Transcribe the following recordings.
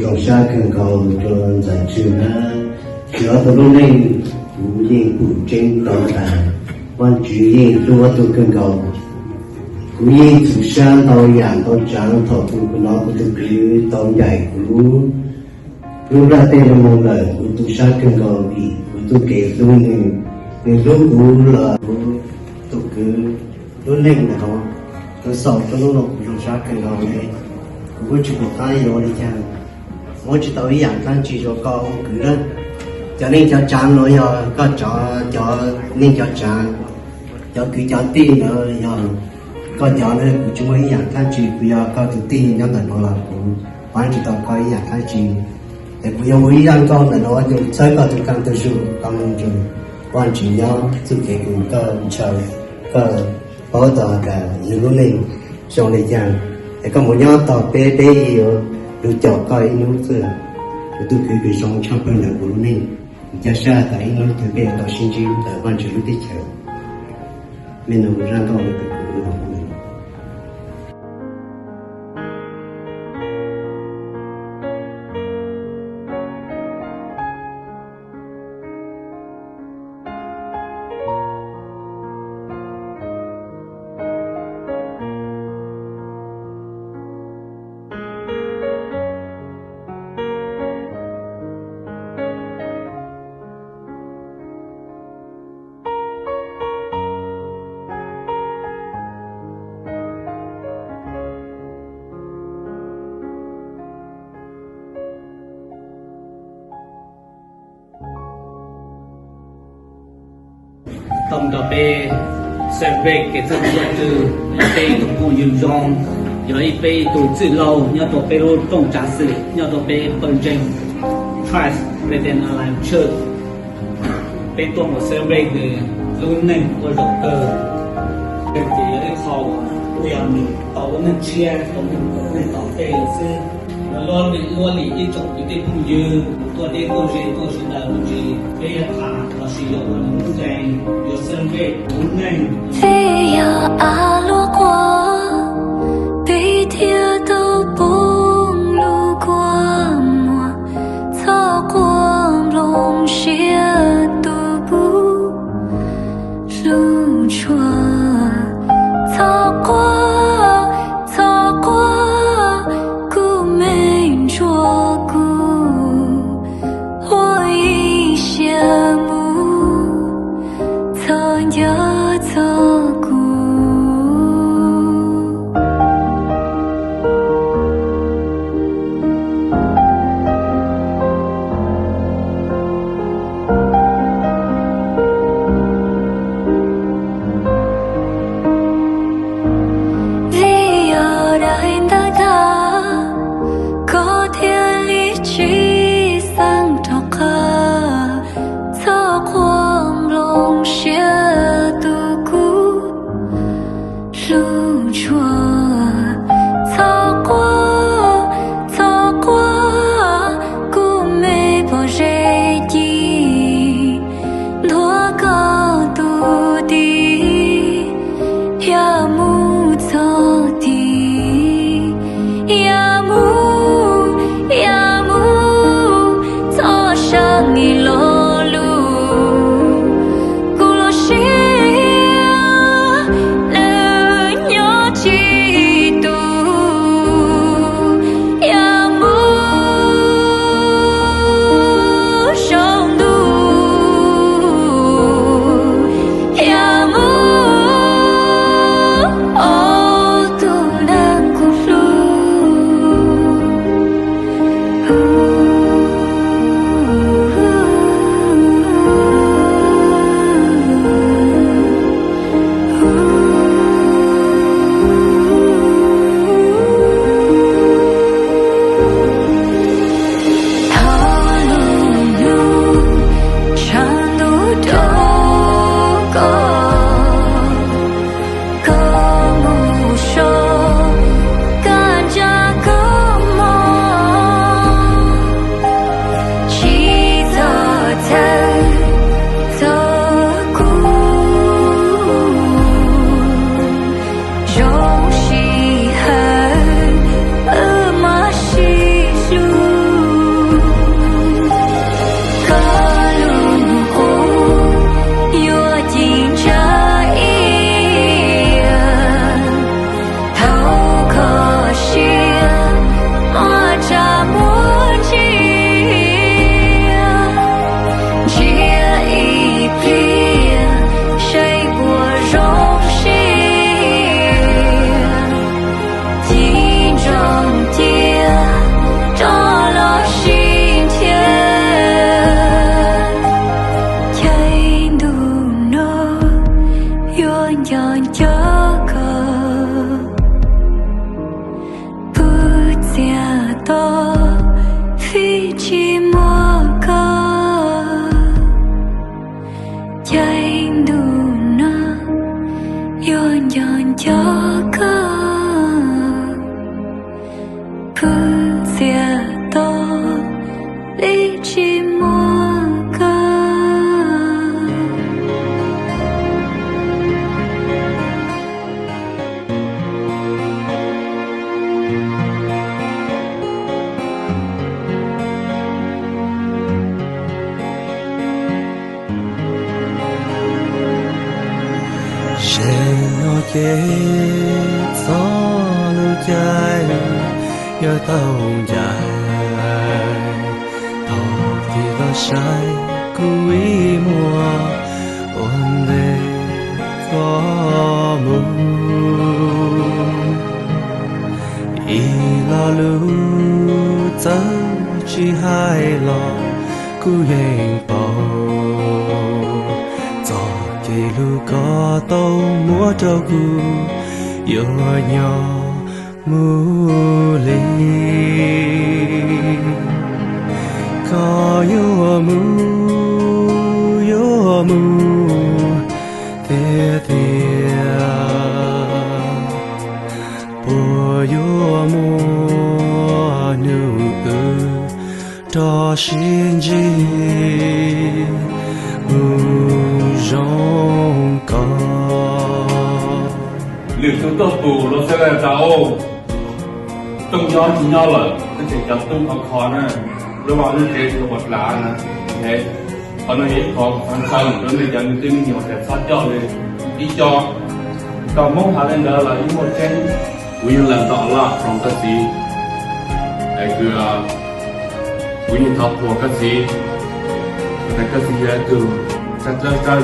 Txaus sab kawg nkaus rau ntxhais Tswv na, tsis ob tug lub neej kuv yeej pum tseeb tau tas, Vajtswv yeej hlub ob tug kawg nkaus. Kuv yeej txaus sab ntau yam ntau tsav thaum tus kuv hnov kuv tus kwv tau ncaim kuv lub nplaj teb no mus lawm, kuv tu sab kawg nkaus vim kuv txoj kev hlub nws, nws hlub kuv los kuv tus kwv lub neej ntawm no, kuv xaus rau hnub no kuv zoo sab kawg nkaus li. Kuv kuj tsis pom qab yuav ua li cas, muab tsis tau ib yam dab tsi rau koj ua kwv lawm. Cov neej cov tsav no yog koj cov, cov neej cov tsav, cov kwv cov tij ntawd yog koj cov na, kuv tsis muaj ib yam dab tsi, kuv yog koj tus tij nyob ntawm no los kuv pab tsis tau koj ib yam dab tsi. Es kuv yuav ua ib zaj nkauj ntawm no ces txhawb koj tus kheej tus zug tau mus ntsug Vajtswv nyob txuj kev kws koj ntshaw, koj paub tau tas yus lub neej zoo li cas. Es koj mus nyob tog peb, peb yuav lug caum koj ib hnub xwb. Kuv tus kwv kws zoo tshaj plaws ntawm kuv lub neej, kuv cia siab tas ib hnub twg peb yuav tau sib ntsib ntawm Vajtswv lub teb chaws. Mej nug zaj nkauj ntawm kuv no. Tau nrog peb celebrate kev txawj tus yam twg, yog peb tus phooj ywg zoo, yog ib peb tus txwj laug nyob rau peb lub rooj tsav xwm, nyob rau peb pawg ntseeg Christ Redeemed Alliance Church, peb tuaj mus celebrate nws lub neej ua zaum kawg. Ces yog ib qho uas yog nws tau lub neej tshiab rau neej tom ntej lawm xwb. Luag luag li ib tsoom kwv tij phooj ywg tuaj deb tuaj ze tuaj sawv daws mus ntsis, peb yuav tham lossis yuav ua nws lub npe, yuav celebrate nws lub neej. Vim yog av luaj quaj, peb thiaj tau poob lub kua muag. Txhob quaj nplooj siab tus kuv hlub tshua, txhob quaj, txhob quaj, kuv me ntsuag kuv, ua ib siab mus, txhob nco txog kuv. Caij ntuj no yuav nco nco koj, phwj txiaj to li tsis muaj koj. Zaum no ces txog lub caij yuav tau ncaim, thov tig los saib kuv ib muag ua ntej koj mus. Ib lo lus txawm tsis hais los kuv yeej paub, txoj kev hlub koj tau muab rau kuv yuav nyob mus li. Koj yuav mus, yuav mus tiag tiag, puas yuav muaj hnub wb rov sib ntsib mus zoo koj. Lwm tus tuaj pum los xav tas, o, Tooj nyob tsis nyob lawm, tab sis cov tub khov kho na, lub vaj lub tsev tsis ua dlav na. Qhov no yog ib qho xav ntshaw rau nej cov me tub me nyuam tias txhob coj li ib co. Tau Hmoob hais li ntawd los yeej muaj tseeb. Kuv yeej lam ntaus laj hloov koj txiv, es kuv yeej thov qhuas koj txiv, es koj txiv yog ib tug sab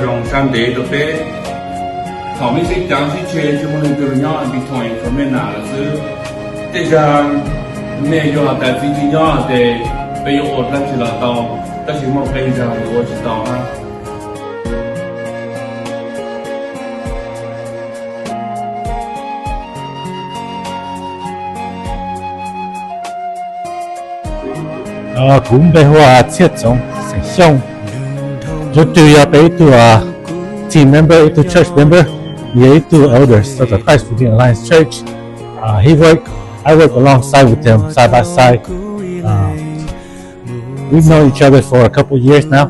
zoo sab ntev rau peb. Thaum nej sib cav sib tseg tsis muaj leej twg nyob, nti thoom ib tug me nam lawm xwb. Tej zaum nej yuav hais tias txiv tsis nyob ces peb yuav ua dab tsi los tau, tab sis muaj qee zaug yuav ua tsis tau na. Kuv npe hu ua Txhiaj Txoov, xeem Xyooj. Cuab Rwg yog peb ib tug team member, ib tug church member, yog ib tug elders rau tom Christ Redeemed Alliance Church. He work, I work alongside with him, side by side. We've known each other for a couple years now.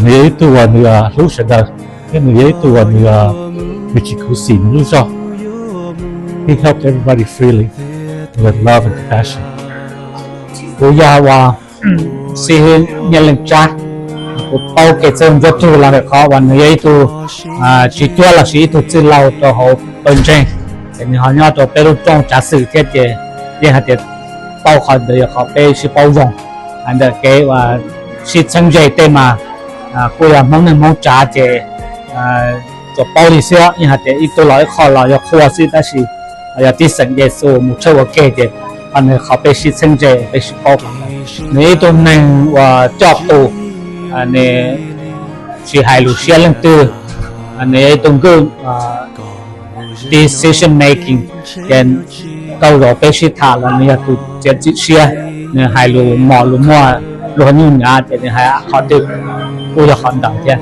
Nws yog ib tug uas nws hlub sawv daws, thiab nws yog ib tug uas nws, nws tsis khuv xim nws lub zog. He helped everybody freely with love and compassion. Kuv yog uas Xib Hwb Nyiaj Leej Tsab. Kuv paub kev txawj Cuab Rwg los ntawm qhov uas nws yog ib tug tsis cuab los sis ib tug txwj laug rau hauv pawg ntseeg, ces nws ho nyob rau peb lub rooj tsav xwm thiab ces yeej hais tias paub qhov ntawd yog qhov peb sib paub zoo. Ntawm kev uas sib txheeb ze tej mas kuj yog Hmoob neej Hmoob tsav ces tsuas paub li xwb, yeej hais tias ib tug los ib qho los yog qhua xwb, tab sis yog tib xeem Yexus mus tshawb ua ke ces qhov nws qhov peb sib txheeb ze peb sib paub. Nws ib tug neeg uas coj tus, nws tsis hais lus siab leej twg, nws yog ib tug good decision making, ces tau zaum peb sib tham los nws yog tus txiav txim siab, nws hais lus mos lus muag, luag nyuj nyav ces nws hais qhov twg kuj yog qhov ntawd thiab.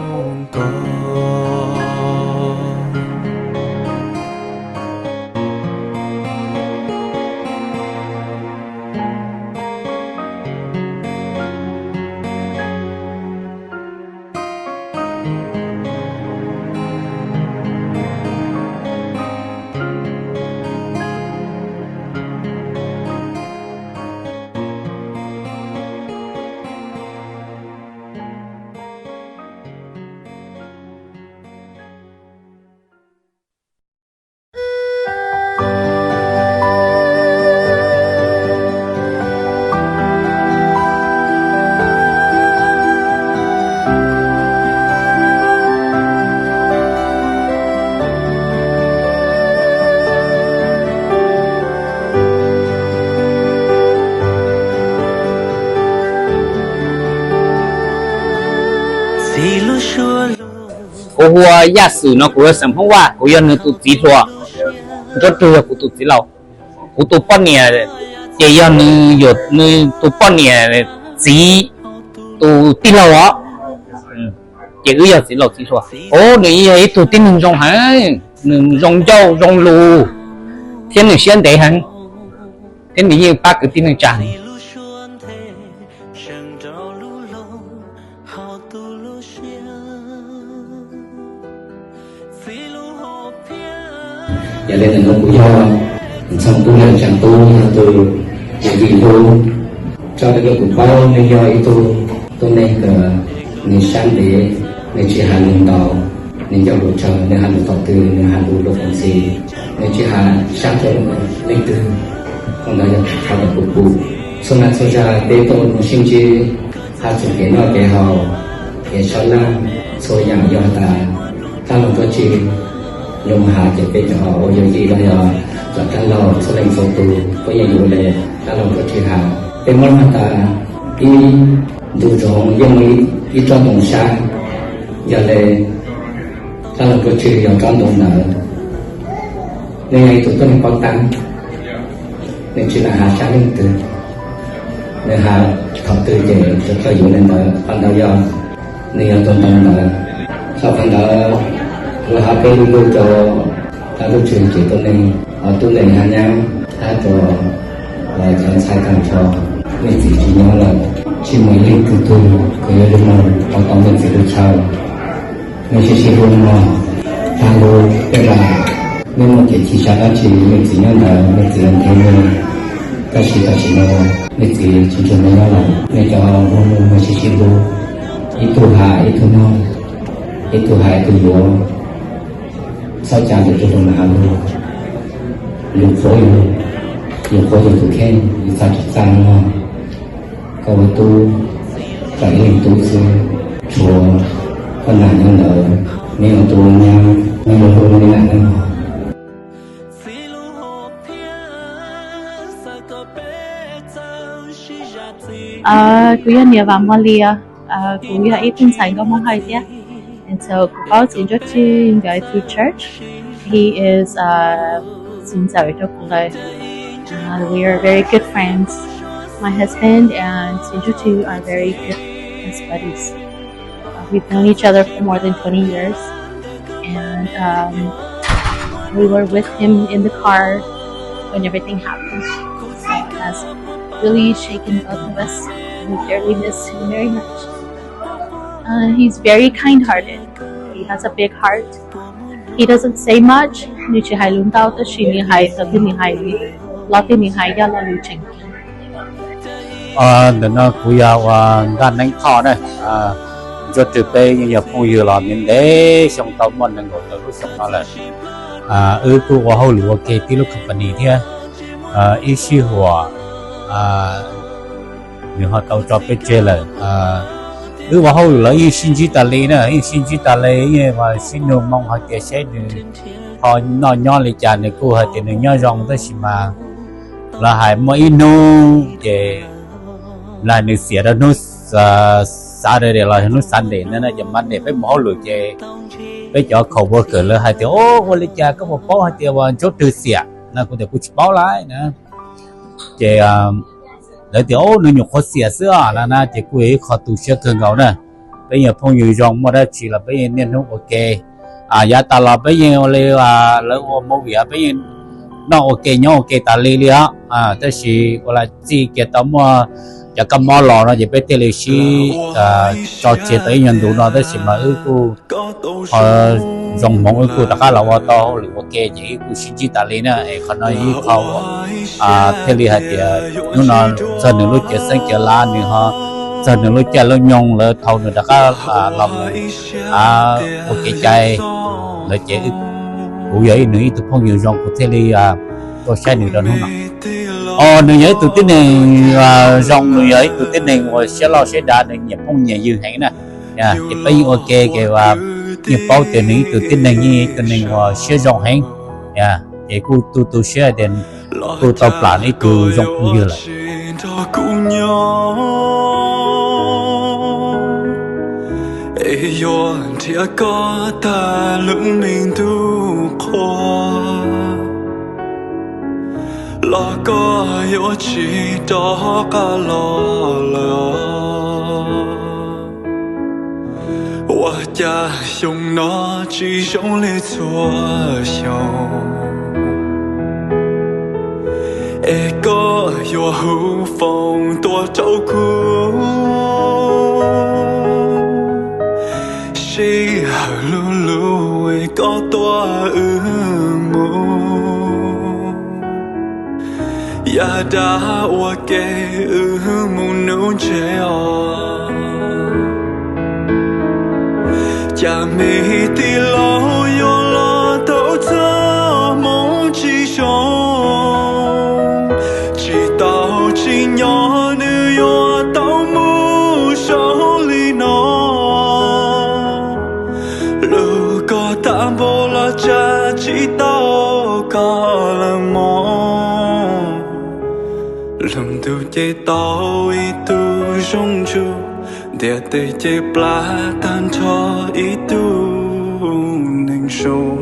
Kuv hu ua Yaj Xwm no, kuv yog xeem Hmoob Vaj, kuv yog nws tus txiv hluas, Ntsuab Rwg yog kuv tus txiv laus. Kuv tus poj niam ces yog nws, nws tus poj niam txiv tus tij laug os. ces wb yog txiv laus txiv hluas. Os, nws yog ib tug tib neeg zoo heev, nws zoo ncauj zoo lus, thiab nws siab ntev heev, thiab nws yeej pab kwv tij neej tsa heev. Yog li ntawm no kuv yog Ntxhoo Tub Leej Tsaa Tub, yog tus yawm yij hlub. Tso rau kuv paub nws yog ib tug tub neeg uas nws sab ntev, nws tsis hais lus ntau, nws ncauj lus tsawg, nws hais lus thaum twg nws hais lus luag peem xis, nws tsis hais sab rau leej twg. Qhov ntawd yog qhov uas kuv pum txhua nas txhua zag peb tuaj mus sib ntsib, hais txog kev noj kev haus, kev sab laj, txhua yam yog has tas dab laug Nruab Tswb yuav mus hais ces peb cov ua yawm yij los yog cov dab laug txhua leej txhua tus kuj yeej yuav li dab laug Nruab Tswb hais. Peb muab has tas ib ntu zoov yeej muaj ib tsob ntoo sab, yog li dab laug Nruab Tswb yog tsob ntoo ntawd. Nws yog ib tug tuab neeg paub tab, nws tsis lam hais sab leej twg, nws hais thaum twg ces tsuas tau yuav li ntawd. Qhov ntawd yog nws yog tus ntoo ntawd. Txog qhov ntawd los hab peb lu lug rau dab laug Nruab Tswb ces tuab neeg, tub neeg hab nyab hab rua cov ntxhais taag nrho, mej txiv tsis nyob lawm, tsis muaj ib leej twg tug kws yuav lug moog tau tau mej txiv lub chaw. Mej sib sib hlub mog, taag lug tej zag mej muaj kev chim sab dab tsi mej txiv nyob ntawd mej txiv yuav nthe mej. Tab sis tam sim no mej txiv tsis nrug mej nyob lawm, mej cov ua nus mej sib sib hlub, ib tug has ib tug nug, ib tug has ib tug yuav, txhob ca ntawm tug rau mas has lug, lug qhuav yug, yug qhuav yug tus kheej, yug txaj tsis txaj mog. Koj ua tub, txawm ib leeg tub xwb, tshuav koj nam nyob ntawd, mej ua tub nyab mej yuav hlub mej nam nyob mog. Kuv yog niam Vam Mos Lis, kuv yog ib tug ntxhais nkauj Hmoob Haij thiab. And so kuv paub txiv Ntsuab Tswb nkawd through church. He is txiv ntxawm rau kuv lawm. Uh, we are very good friends. My husband and txiv Ntsuab Tswb are very good as buddies. Uh, we've known each other for more than twenty years. And um, we were with him in the car when everything happened. So it has really shaken both of us. We dearly miss him very much. Uh, he's very kind-hearted. He has a big heart. He doesn't say much. Nws tsis hais lus ntau tab sis nws hais thaum twg nws hais, lo twg nws hais yog lo lus tseem ceeb. Ntawm no kuv yog ua Nkaj Neeb Thoj na. Ntsuab Tswb peb yeej yog phooj ywg los ntev ntev xyoo, tau muaj nees nkaum tawm lub xyoo no lawm. Wb kuj ua hauj lwm ua ke tib lub company thiab. Ib sij huam nws ho tau tso peb tseg lawm. Wb ua hauj lwm los yeej sib ntsib tas li na, yeej sib ntsib tas li, yeej sib nug moo hais tias saib nws ho noj nyob li cas, nws kuj hais tias nws nyob zoo tab sis mas lawv hais muaj ib hnub ces lawv hais nws xiam rau hnub Saturday los hnub Sunday na, ces Monday peb mus hauj lwm ces peb cov coworker lawv hais tias, O, ua li cas koj puas paub hais tias uas Ntsuab Tswb xiam? Na kuv tias kuv tsis paub lawm na. Ces lawv tias, O, nws nyuam qhuav xiam xwb os na. Ces kuj yog ib qho tu siab kawg nkaus na. Peb yog phooj ywg zoo, muaj dab tsi los peb yeej niaj hnub ua ke. Yav tas los peb yeej ua li lawv ua movie, peb yeej noj ua ke nyob ua ke tas li li os. Tab sis ua li txij kiag tau muaj cov kab mob los no ces peb thiaj li sib tso tseg tau ib nyuag ntu no, tab sis mas wb kuj ho zoo hmoov, wb kuj rov qab los ua tau hauj lwm ua ke ces wb kuj sib ntsib tas li na. Es qhov no yog ib qho thiaj li hais tias hnub no txog nws lub cawv xeeb cawv lav, nws ho txog nws lub caij lub nyoog lawm thaum nws rov qab los mus ua kev cai lawm ces kuv yog ib, nws ib tug phooj ywg zoo, kuv thiaj li tuaj saib nws rau hnub no. O, nws yog ib tug tib neeg zoo, nws yog ib tug tib neeg uas siab loj siab dav, nws nyiam phooj nyiam ywg heev na. Ces peb yeej ua ke ces yeej paub tias nws ib tug tib neeg yeej ib tug neeg uas siab zoo heev. Ces kuj tu tu siab tias kuj tau plam ib tug zoo phooj ywg lawm. Es yuav nrhiav koj tag lub me ntuj qhua, los koj yuav tsis rov qab los lawm. Ua cas xyoo no tsis zoo li txhua xyoo, es koj yuav hu foom tuaj rau kuv, sij hawm luv luv es koj tuaj wb mus. Yam dab ua ke wb mus nuv ntses os. Cas me tij laug yuav los tau txog hmoov tsis zoo, tsis tau tsim nyog nws yuav tau mus zoo li no. Lus koj tham npaum los tsam tsis tau koj lawm mog. Lub ntuj ces tau ib tug zoo ntsuj, ntiaj teb ces plab tag nrho ib tug neeg zoo.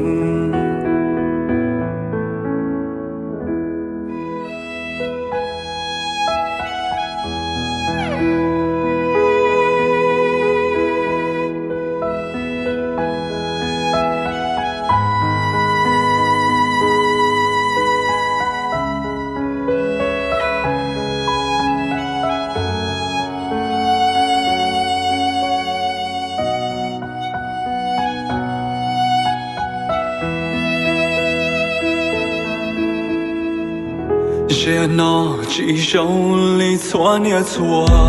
Ziag no tsis zoo li txhua niaj txhua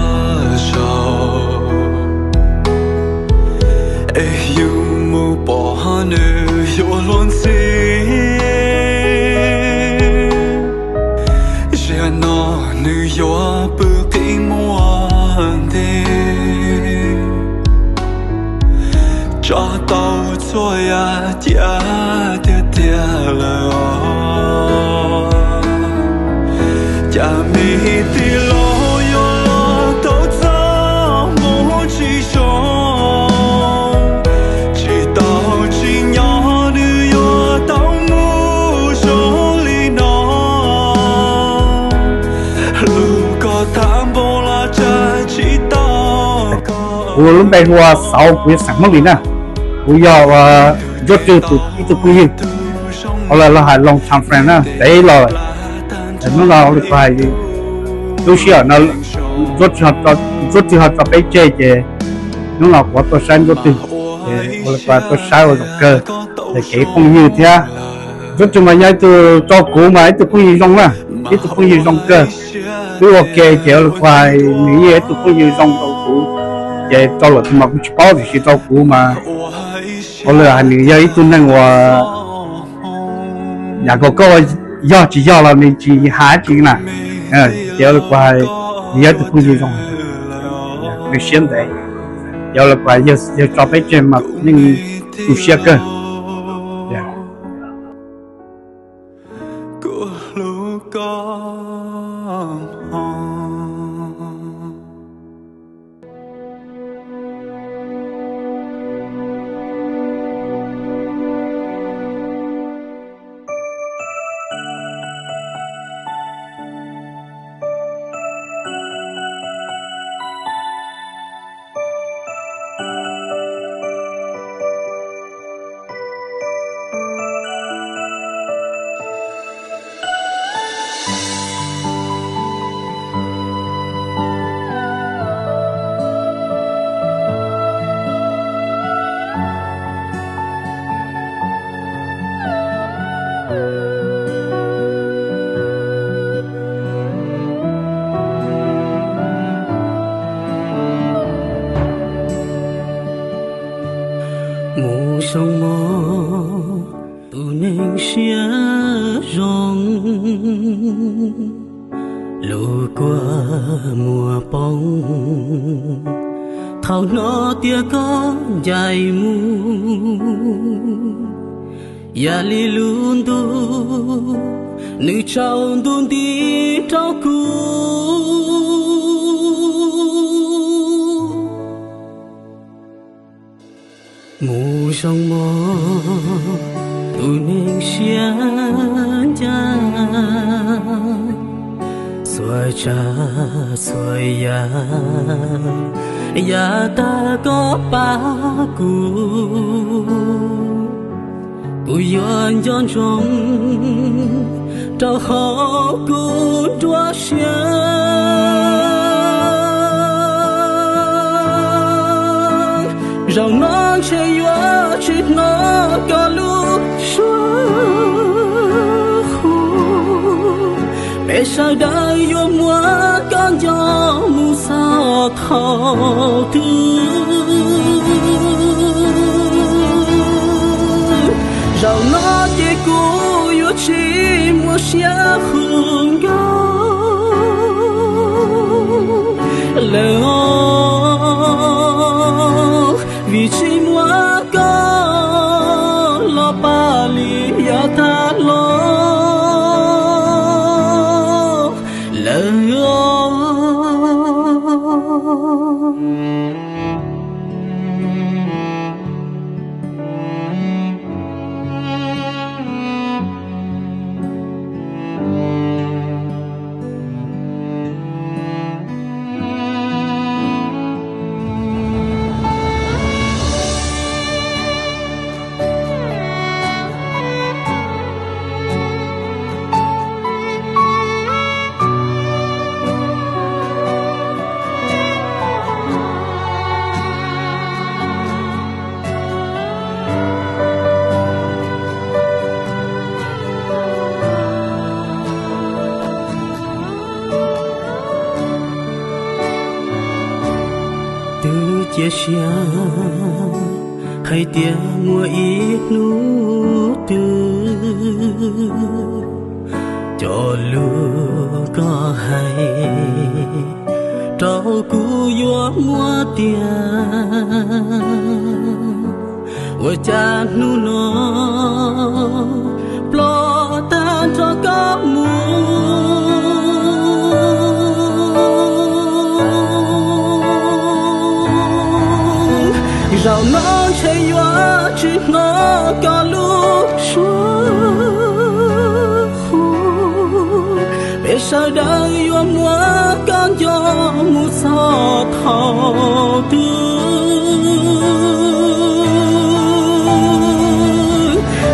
zaus, es yus mus pom nws yuav luag ntxhi. Ziag no nws yuav pw qi muag nti, tso tau txhua yam cia tiag tiag lawm os. Cas me tij laug yuav los tau txog hmoov tsis zoo, tsis tau tsim nyog nws yuav tau mus zoo li no. Lus koj tham npaum los tsam tsis tau koj. Kuv lub npe hu ua Xauv, kuv yog xeem Hmoob Lis na. Kuv yog Ntsuab Rwg tus ib tug phooj ywg, qhov lawv los hais long time friend na, tev los lawm. Hnub no ua li kuv hais, lub sij hawm no Ntsuab Rwg ho tso peb tseg ces hnub no kuv tuaj saib Ntsuab Rwg, ces ua li kuv tuaj saib ua zaum kawg, es kev phooj ywg thiab. Ntsuab Rwg mas yog ib tug rau kuv mas ib tug phooj ywg zoo na, ib tug phooj ywg zoo kawg. Wb ua ke ces ua li kuv hais nws yeej ib tug phooj ywg zoo rau kuv, ces rau lawm tus mas kuv tsis paub tiam sis rau kuv mas ua li hais nws yog ib tug neeg uas yam kom koj yog tsis yog los nws tsis hais tsi na. Ces ua li kuv hais nws yog ib tug phooj ywg zoo, nws siab ntev, ces ua li kuv hais yawg tso peb tseg mas yeej tu siab kawg. Kuv hlub koj mog. Mus zoo mog, tus neeg siab zoo, lus kua muag poob, thaum hnov tias koj ncaim mus, yam li lub ntuj nws tsaus ntuj nti rau kuv. Mus zoo mog, tus neeg siab ncaj, txhua tsav txhua yam Yav tag koj pab kuv, kuv yuav nco ntsoov rau hauv kuv nruab siab. Zaum no ntshe yuav tsis hnov koj lub suab hu, peb sawv daws yuav muab koj nco mus txog thaum twg. Zaum no ces kuv yuav tsis muaj siab hu nkauj lawm os, vim tsis muaj koj los pab li yav tag los lawm os. Twb cia siab hais tias muaj ib hnub twg cov lus koj hais rau kuv yuav muaj tiag. Ua cas hnub no ploj tag nrho koj mus, zaum no ntshe yuav tsis hnov koj lub suab hu, peb sawv daws yuav muab koj nco mus txog thaum twg.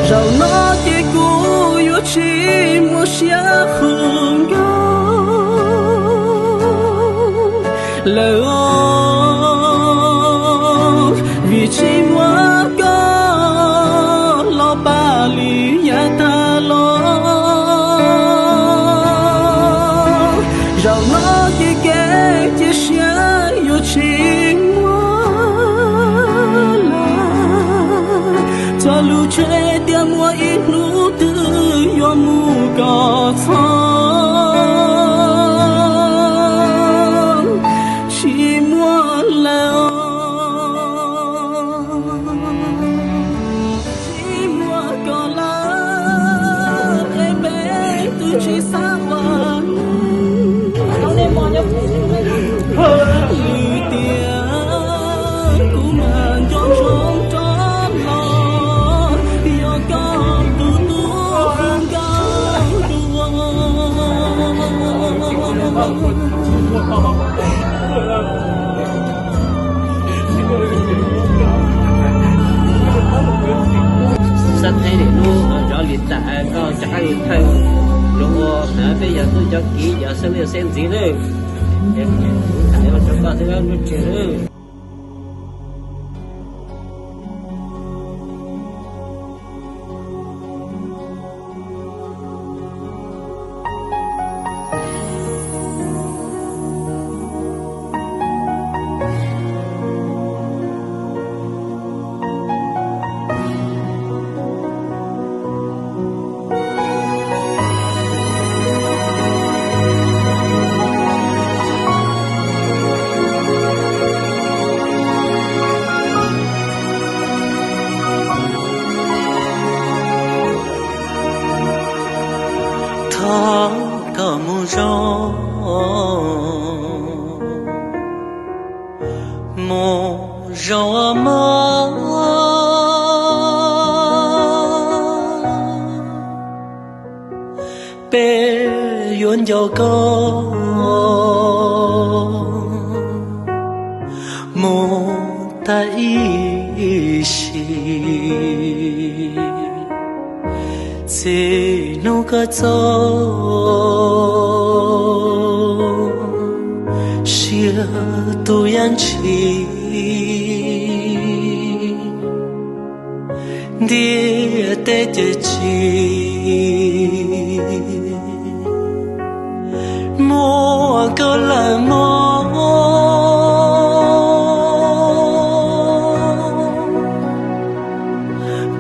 Zaum no ces kuv yuav tsis muaj siab hu nkauj lawm os, vim tsis muaj koj los pab li yav tag los. Zaum no ces kev cia siab yuav tsis muaj lawm, cog lus tseg tias muaj ib hnub twg yuav mus kom txog, tsis muaj lawm. Tsis muaj koj lawm es peb twb tsis xav ua lwm tiam, kuv mas nco ntsoov rov los, yog koj tus tub nkauj dua. Xab Thaib Dej Lub zov li tas koj rov qab lug thawj lug ua peb yog tub cov kiv yog xeeb leej xeeb ntxwv nawb. Es kuv tham ua rau koj xwb lub tsev nawb. Thov koj mus zoo, mus zoo mog, peb yuav nco koj. ib sim. Txij hnub koj txoj sia tu yam ntshis, ntiaj teb ces tsis muaj koj lawm mog.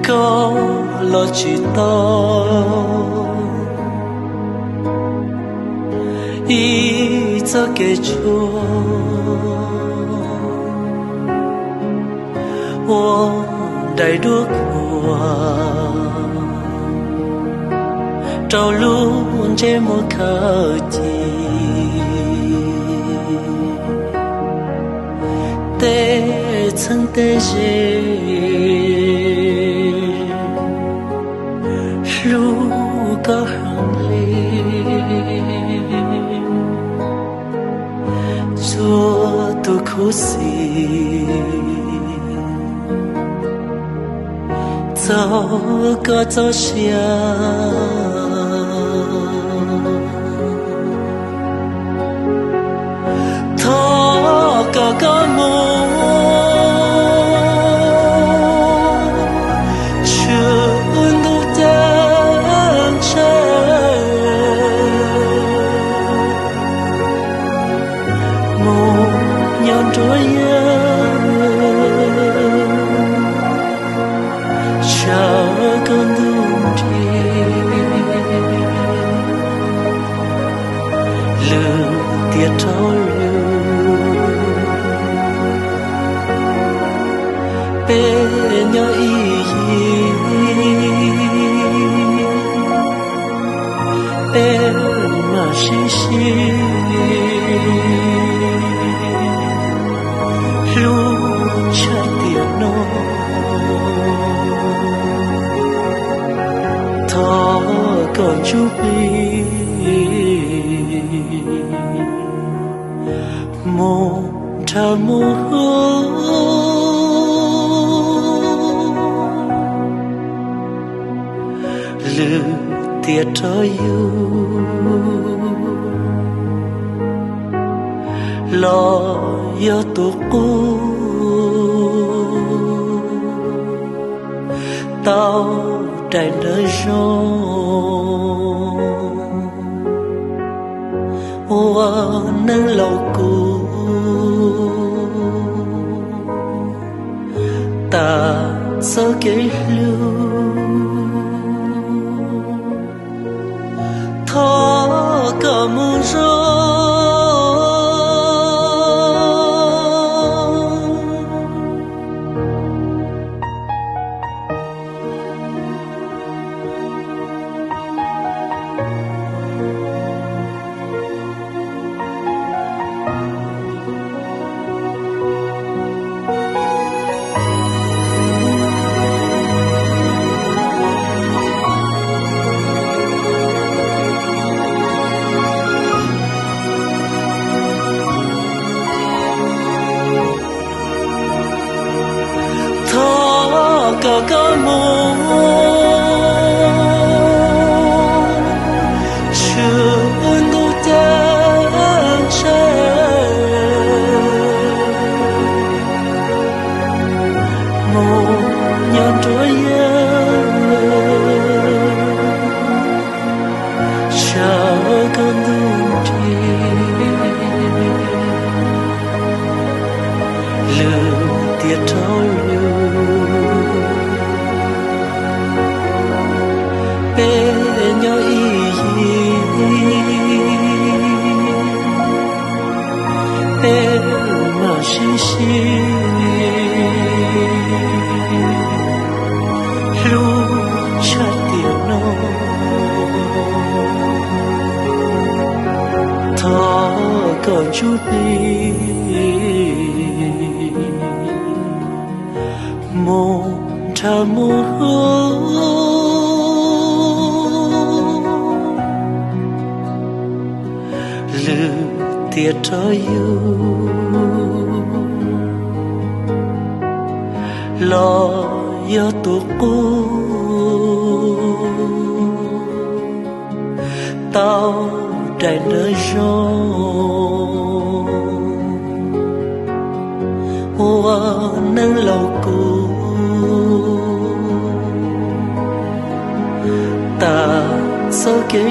Koj los tsis tau ib txoj kev tshuaj ua daim duab khuam rau lub ntsej muag khaws cia. Tej txheeb tej ze hlub koj heev li, txhua tus khuv xim txog koj txoj sia thov kom koj mus tshwm ntuj ceeb tsheej mus nyob nruab yawg, sawv koj ntuj nrig lwm tiam rov lug. Peb nyob ib yig, peb mam sib sib hlub tshaj tiam no. Thov kom ntsuj plig mus nrhav mus hu lwm tiam rov yug, los yog tus qub tau daim ntawv zoo ua neej laus kuv tas txoj kev hlub. Thov kom mus zoo Thov kom koj mus tshwm ntuj ceeb tsheej mus nyob nruab yawg, sawv koj ntuj nrig lwm tiam rov lug. Peb nyob ib yig, peb mam sib sib hlub tshaj tiam no. Thov kom ntsuj plig mus nrhav mus hu lwm tiam rov yug, Los yog tus qub tau daim nrawm zoo ua neej laus kuv tas txoj kev